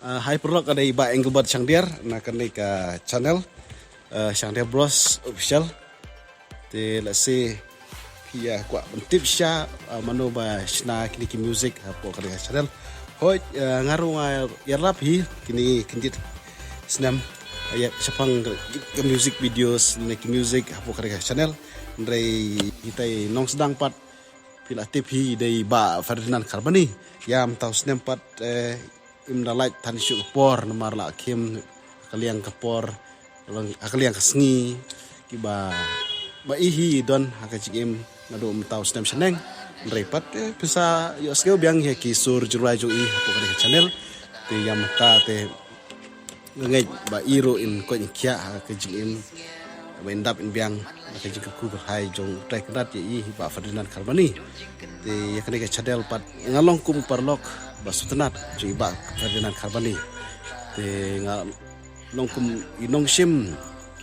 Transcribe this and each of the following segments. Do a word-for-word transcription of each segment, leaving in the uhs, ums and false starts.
Uh, hi paralok, ka dei i Bah Engelbert Shangdiar na kane ka channel, uh, Shangdiar Bros Official. Te lehse phi ïa kwah ban tip shisha, uh, mano ba shna kine ki music hapoh kane ka channel. Hooid, uh, nga ruh nga ïarap hi kine khyndiat snem, uh, ïa shaphang ka music videos ne ki music hapoh kane ka channel. Hynrei hitai nongsdang pat phi la tip hi, dei i Bah Ferdinand Kharbani. Ïa mynta u snem pat, eh, im da lait than shuh ka por namar la khim ha ka liang ka por, ha ka liang ka sngi, kiba ba i hi don ha ka jingim naduh mynta u snem shaneng. Hynrei pat, eh, phin sa ïohsngew biang ïa ki sur jingrwai jong i hapoh kane ka channel. Te ïa mynta te nga ngeit ba i ruh in koit in khiah ha ka jingim ba in dap in biang ha ka jingkyrkhu kyrhai jong u trai kynrad ïa i, i Bah Ferdinand Kharbani. Te ïa kane ka channel pat nga long kum u paralok ba sngewtynnat jong i Bah Ferdinand Kharbani. Te nga long kum i nongshim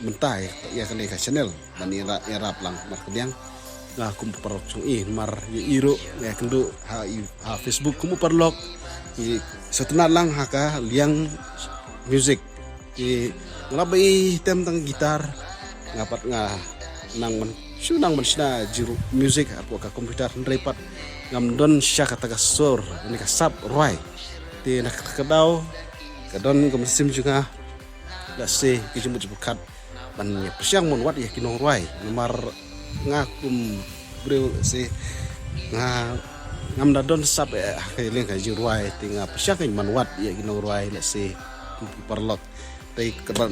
mynta ïa kane ka channel ban ïarap lang markylliang. Nga kum u paralok jong i, namar ïa i ruh nga ïakynduh ha, ha Facebook kum u paralok. I sngewtynnat lang ha ka liang music. I nga lap ba i tem tang gitar, nga pat nga nang ban shu nang ban shna music hapoh ka computer, hynrei pat ngam don shisha kata ka sur ne ka sap rwai. Te na ka daw ka don ka mynsiem jong nga, lehse ki jingmut jingpyrkhat ban ïa pyrshang ban wad ïa ki nongrwai, namar nga kum briew lehse nga ngam da don sap, eh, ha ka liang ka jingrwai, te nga pyrshang kein ban wad ïa ki nongrwai, lehse kum ki paralok. Te kaba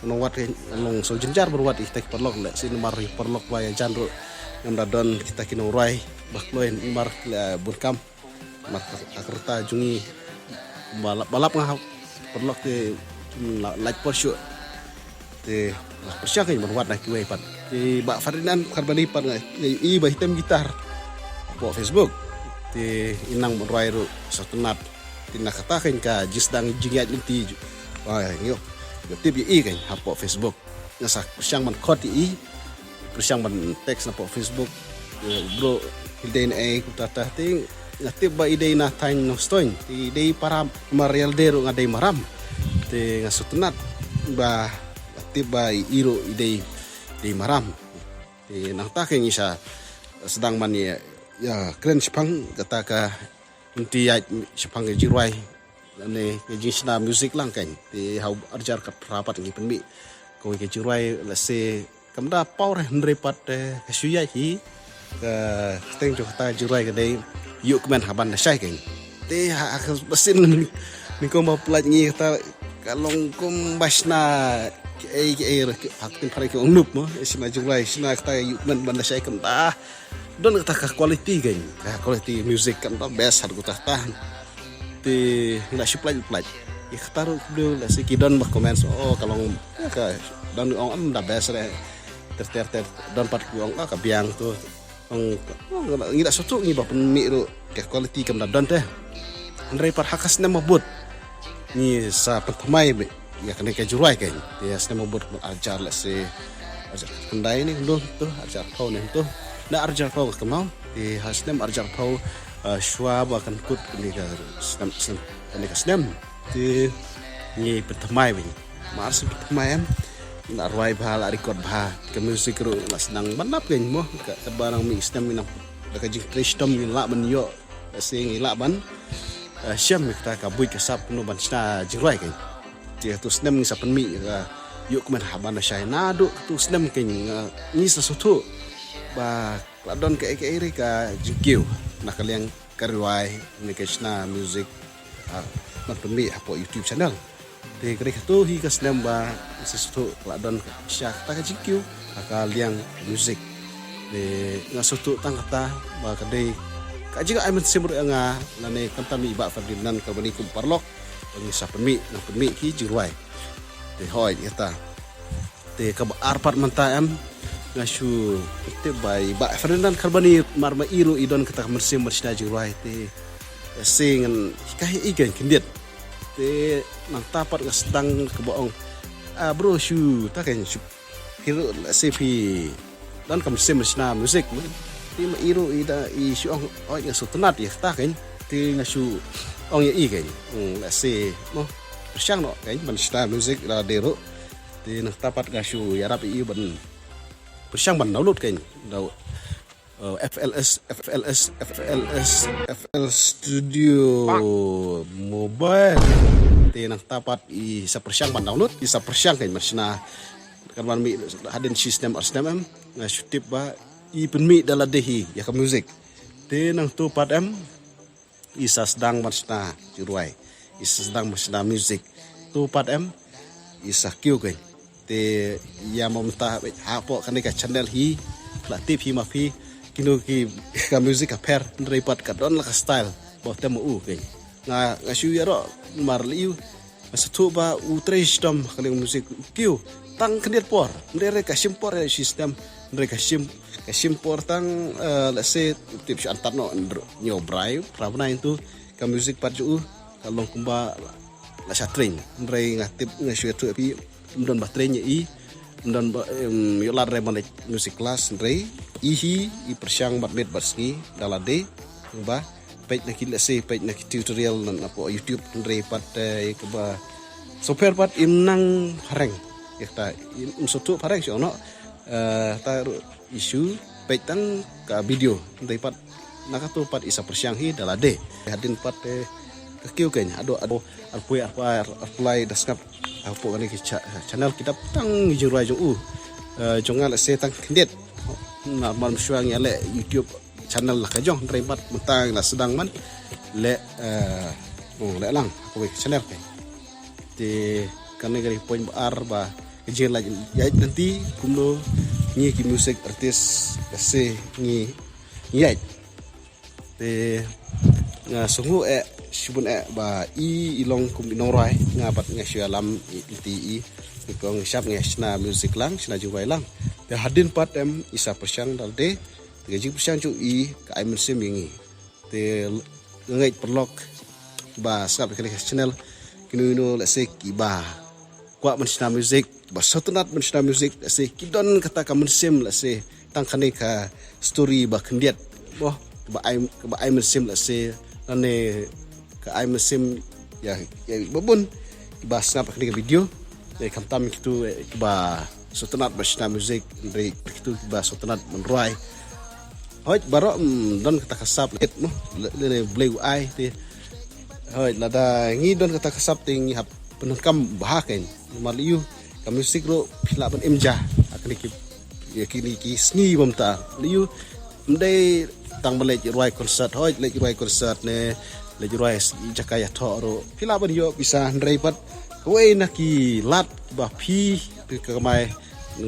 nang wad kein, long shu jynjar ban wad ïa kita ki paralok, lehse namar ki paralok ba ïajan ruh ngam da don kita ki nongrwai ba kloi namar, eh, bun kam. Namar ka, ka rta jong ngi ba lap, ba lap nga ha paralok te, hmm, la, lait por shuh. Te nga pyrshang kein ban wad na kiwei pat. Te Bah Ferdinand Kharbani pat nga, nga i ba i tem gitar hapoh Facebook. Te i nang ban rwai ruh sngewtynnat. Te na kata kein ka jingsdang jingïaid lynti. Ba ngi ïoh tip ïa i kein hapoh Facebook. Nga sa pyrshang ban khot ïa i, pyrshang ban text napoh Facebook. Ïa, bro, i dei na ei, kumta ta, te nga tip ba i dei na thaiñ Nongstoiñ, te i dei para, namar ïalade ruh nga dei Maram. Te nga sngewtynnat ba nga tip ba i ruh i dei, dei Maram. Te nangta kein ngi sa sdang ban ïa, ïa kren shaphang kata ka lynti ïaid shaphang ka jingrwai lane ka jingshna music lang kein. Te ha u arhajar khatphra pat ngi pynmih kawei ka jingrwai, lehse kam da paw re hynrei pat, eh, ka shu ïaid hi. Ka kyrteng jong kata ka jingrwai ka dei Ïuh Kmen Haban Da Shai kein. Te ha, ha ka ba sien nyngkong ba pynlait ngi kata ka long kum ba shna kiei kiei re, ha ka ktien phareng ki ong noob mo, shna jingrwai, shna kata Ïuh Kmen Haban Da Shai, kam da don kata ka quality kein, ka quality music kam da best ha kata kata. Te nga shu pynlait pynlait. Ïa kata ruh ki briew lehse ki don ba comment, oh, ka long, ïa, ka don ong em da best re. Ter ter ter, don pat ki ong, ah, ka biang to. Ong, oh, ngi da sngewthuh ngi ba pynmih ruh ka quality kam da don te. Hynrei pat ha ka snem ba bud ngi sa pynthymmai ïa kane ka jingrwai kein. Te ha snem ba bud arhajar, lehse arhajar khyndai ne hynriew to, arhajar arphew ne to. Na arhajar arphew ka kynmaw. Te ha snem arhajar arphew, eh, shuwa ba kan kut kane ka snem, snem, kane ka snem. Te ngi pynthymmai bha. Mar shu pynthymmai em, la rwai bha, la record bha. Ka music ruh la sdang ban dap kein mo. Ka, katba nang mih snem ngi nang da ka jingtrei shitom ngi lah ban ïoh, lehse ngi lah ban, eh, shem ïa kata ka buit ka sap kumno ban shna jingrwai kein. Te ha tu snem ngi sa pynmih ïa ka Ïuh Kmen Haban Da Shai. Naduh ha tu snem kein, eh, ngi sa sngewthuh ba la don kaei kaei re ka jingkiew na ka liang ka rwai ne ka shna music, ah, ban pynmih hapoh YouTube channel. Te ka dei katu hi ka snem ba ngi sa sngewthuh ka la don shisha kata ka jingkiew ha ka liang music. Te nga sngewthuh tang kata ba ka dei ka jingai mynsiem ruh ïa nga lane khamtam ïa i Bah Ferdinand Kharbani kum paralok ba ngi sa pynmih, nang pynmih ki jingrwai. Te hooid, ïa kata. Te kaba ar pat mynta em, nga shu tip ba i Bah Ferdinand Kharbani mar ma i ruh i don kata ka mynsiem ban shna jingrwai, te shu ngan hikai ïa i kein khyndiat. Te nangta pat nga sdang kaba ong, ah, bro, shu ta kein, shu, phi ruh lehse phi don ka mynsiem ban shna music mo. Te ma i ruh i da, i shu ong, oh, nga sngewtynnat ïa kata kein. Te nga shu ong ïa i kein, hmm, lehse, mo, pyrshang noh kein ban shna music da lade ruh. Te nangta pat nga shu ïarap ïa i ban pyrshang ban download kein da, uh, F L S, F L S, F L S, F L Studio Mobile. Te nangta pat i sa pyrshang ban download, i sa pyrshang kein ban shna. Kan ban mih hadien shi snem ar snem em, nga shu tip ba i pynmih da lade hi ïa ka music. Te nangtu pat em, i sa sdang ban shna jingrwai, i sa sdang ban shna music. Tu pat em, i sa kiew kein. Te ïa mynta hapoh kane ka channel hi, la tip hi ma phi, kino ki ka music ka pher, hynrei pat ka don la ka style ba u tem ma u kein. Nga, nga shu ïaroh namar lei u, nga sngewthuh ba u trei shitom ha ka liang music, u kiew tang khyndiat por, hynrei ka shim por ïa shi snem, hynrei ka shim, ka shim por tang, eh, lehse tip shu antat noh, hynrei hynñiew bnai, phra bnai tu ka music pat jong u ka long kumba la sha training. Hynrei nga tip, nga shu ïathuh ïa phi, ym don ba training ïa i, ym don ba, em, ïoh lad re ban leit music class, hynrei i hi i pyrshang bad miet bad sngi da lade, kumba peit na ki, lehse peit na ki tutorial na, napoh YouTube, hynrei pat, eh, kumba software pat im nang phareng. Ïa kata im, im sngewthuh phareng shuh noh. Eh, ta ruh i shu peit tang ka video, hynrei pat na katu pat i sa pyrshang hi da lade. Hadien pat, eh, ka kiew kein, haduh, haduh arphew, arphew, arphew lai da sngap hapoh kane ka cha-, channel ki dap tang jingrwai jong u. Eh, jong nga lehse tang khyndiat. Namar mynshuwa ngi ïaleh YouTube channel la ka jong, hynrei pat mynta ngi la sdang ban leh, eh, oh, leh lang kawei ka channel kein. Te kane ka dei point ba ar ba ka jingïaid lynti kumno ngi ki music artist lehse ngi ïaid. Te nga sngew eh shibun eh ba i, i long kum i nongrwai, nga pat nga shu ïalam i, i ti i, i kong shap nga shna music lang, shna jingrwai lang. Te hadien pat em i sa pyrshang da lade, te ka jingpyrshang jong i ka ai mynsiem ïa ngi. Te nga ngeit paralok ba sngap ïa kane ka channel, kino kino lehse kiba kwah ban shna music, ba sngewtynnat ban shna music, lehse ki don kata ka mynsiem, lehse tang kane ka story ba khyndiat, mo, ba ai, ba ai mynsiem, lehse lane ka ai mynsiem ïa, ïa ba bun kiba sngap ïa kane ka video. Ïa khamtam kitu, eh, kiba sngewtynnat ban shna music, hynrei kitu kiba sngewtynnat ban rwai. Hooid baroh, mm, don kata ka sap leit, mo, lane Blei u ai te. Hooid lada ngi don kata ka sap te ngi hap pyndonkam bha kein. Namar lei u ka music ruh phi lah ban im ja ha kine ki, ïa kine ki sngi ba mynta. Lei u ym dei tang ban leit rwai concert, hooid leit rwai concert ne leit rwai jaka ïathoh ruh phi lah ban ïoh pisa, hynrei pat kawei na ki lad ba phi, phi kamai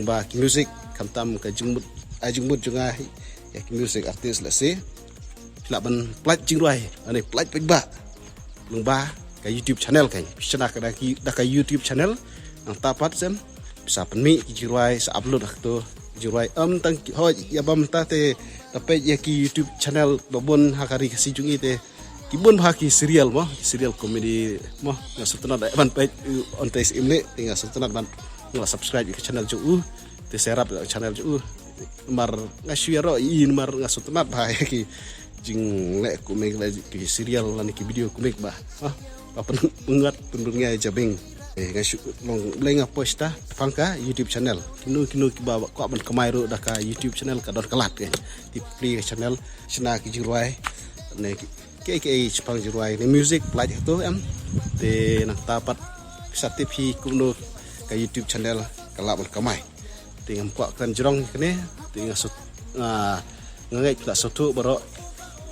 ba ki music, khamtam ka jingmut, ai jingmut jong nga ïa ki music artist lehse phi lah ban pynlait jingrwai, ane pynlait paidbah lyngba ka YouTube channel kein. Phi shna ka da ki, da ka YouTube channel, nangta pat sem phi sa pynmih ki jingrwai, sa upload ha kato jingrwai. Ym tang ki, hooid ïa ba mynta te da peit ïa ki YouTube channel ba bun ha ka ri Khasi jong ngi te ki bun bha ki serial, mo, ki serial comedy, mo, nga sngewtynnat ban peit, u, on te im leh te nga sngewtynnat ban, nga subscribe ïa ka channel jong u, te sa ïarap ïa ka channel jong u. Namar nga shu ïaroh ïa i namar nga sngewtynnat bha ïa ki jingleh komik, leh ki serial lane ki video komik ba, ah, ba pyn-, pyngat pynbun nga jabieng. Eh, nga shu long, Blei nga post ta tang ka YouTube channel. Kino kino kiba kwah ban kamai ruh da ka YouTube channel ka don ka lad kein. Tip pli ka channel, shna ki jingrwai ne ki, ki, ki, ki, shaphang jingrwai ne music, pynlait ha kato em. Te nangta pat sa tip hi kumno ka YouTube channel ka lah ban kamai. Te ngam kwah kren jrong kane, te nga sngewthuh, nga, nga ngeit phi lah sngewthuh baroh.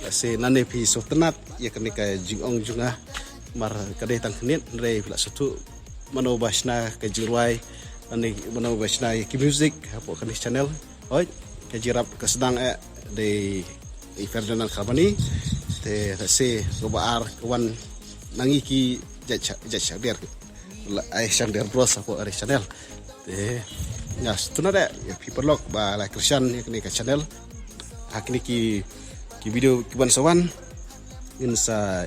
Lehse nangne phi sngewtynnat ïa kane ka jingong jong nga. Namar ka dei tang khyndiat, hynrei phi lah sngewthuh mano ba shna ka jingrwai, nangne mano ba shna ïa ki music hapoh kane ka channel. Hooid, ka jingïarap ka sdang eh dei i Ferdinand Karbani. Te lehse kaba ar ka wan na ngi ki jait sha-, jait shakdiar. La ai shang der bros hapoh kane ka channel. Te nga sngewtynnat eh ïa phi paralok ba la kyrshan ïa kane ka channel. Ha kine ki, ki video kiban sa wan ngin sa,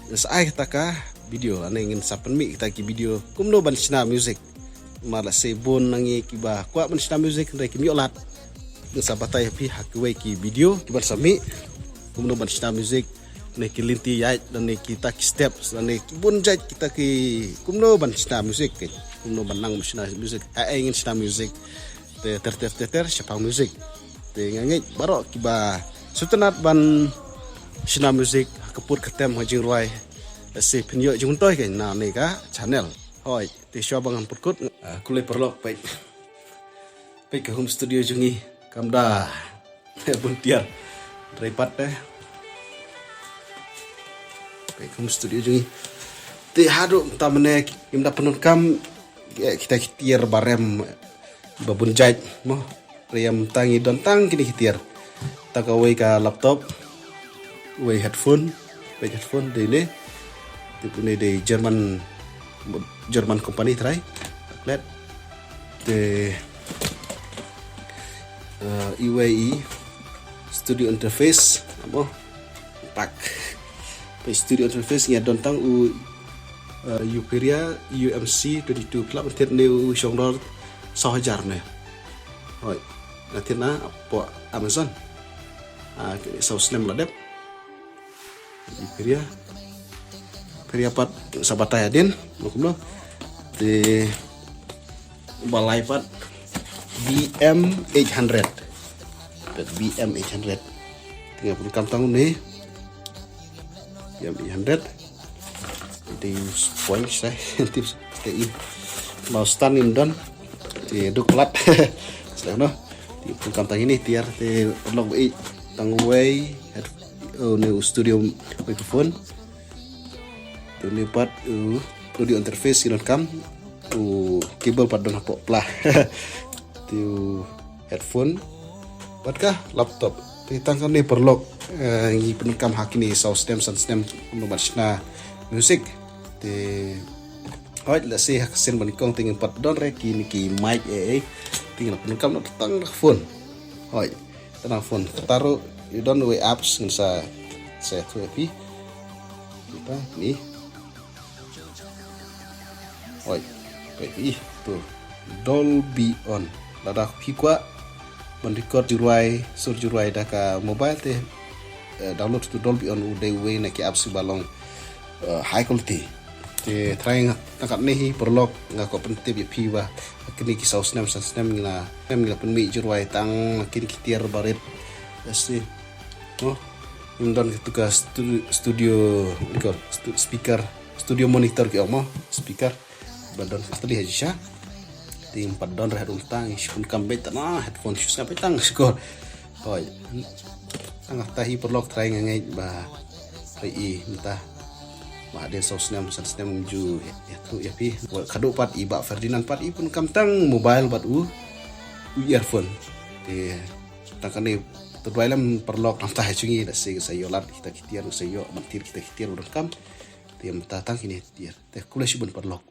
ngin sa ai kata ka video, ane ngin sa pynmih kata ki video kumno ban shna music. Namar lehse bun na ngi kiba kwah ban shna music hynrei kim ïoh lad. Ngin sa batai ha phi ha kiwei ki video kiban sa mih kumno ban shna music. Ne ki lynti ïaid, lane kita ki step, lane ki bun jait kita ki kumno ban shna music, kumno ban nang shna music, ai ngin shna music. Te ter ter ter ter shaphang music. Te nga ngeit baroh kiba sngewtynnat ban shna music ha ka pud ka tem ha jingrwai. Lehse phin ïoh jingmyntoi kane na kane ka channel. Hooid, te shuwa ba ngan pynkut, ah, khublei paralok, peit. Peit ka home studio jong ngi, kam da bun tiar. Hynrei pat te, peit ka home studio jong ngi. Te haduh mynta mynne ngim da pyndonkam, eh, kita ki tiar ba rem ba bun jait mo. Hynrei mynta ngi don tang kine ki tiar. Tang kawei ka laptop, wei headphone, wei headphone dei ne. Te pune dei German, German company trai. Klet. Te, eh, iwei i studio interface, amo. Pak. Peit studio interface ngi don tang u, eh, Uperia U M C twenty-two club, thied ne u shong dor saw hajar ne. Hooid, nga thied na hapoh Amazon. Ah, saw snem la dep. Uperia. Uperia pat sa batai hadien, mo kumno. Te ba lai pat B M eight hundred. Pat B M eight hundred. Te nga pyndonkam tang une. B M eight hundred. Te sponge sa, te i mouse stand ngim don. Te duk plat. Sila no. Te pyndonkam tang ine tiar, te paralok, i tang wei, head-, oh, ne u studio microphone. Te une pat, uh, audio interface ngi donkam. U cable pat don hapoh pla. Te u headphone. Bad ka laptop. Te tang kane paralok, eh, ngi pyndonkam ha kine saw snem san snem kumno ban shna music. Te hooid, lehse ha ka sien banyngkong te ngin pat don re kine ki mic, eh, eh. Te ngin pyndonkam noh tang da ka phone. Hooid. Tang da ka phone. Kata ruh i don wei apps ngin sa, sa ïathuh ïa phi. Kita ni. Hooid. Peit ih tu. Dolby On. Lada phi kwah ban record jingrwai, sur jingrwai da ka mobile te, eh, download tu Dolby On, u dei uwei na ki apps ba long, eh, high quality. Te trai nga tang katne hi paralok, nga kwah pyntip ïa phi ba kine ki saw snem san snem ngi la, snem ngi la pynmih jingrwai tang kine ki tiar barit. Lehse, mo, ngim don katu ka stu-, studio, what do you call, stu-, speaker, studio monitor ki ong mo, speaker. Ba don kata dei ha shisha. Te ngim pat don re haduh mynta, ngi shu pyndonkam beit tang na headphone, shu sngap beit tang shukor. Hooid. Tang kata hi paralok, trai nga ngeit ba hooid i mynta. Ba hadien saw snem san snem ngim ju ïathuh ïa phi. Khadduh pat i Bah Ferdinand pat i pyndonkam tang mobile bad u, u earphone. Te tang kane, to duwai lem paralok, namar ha jong ngi lehse sa ïoh lad kita ki tiar, sa ïoh ban thied kita ki tiar ba donkam. Te mynta tang kine tiar. Te khublei shibun paralok.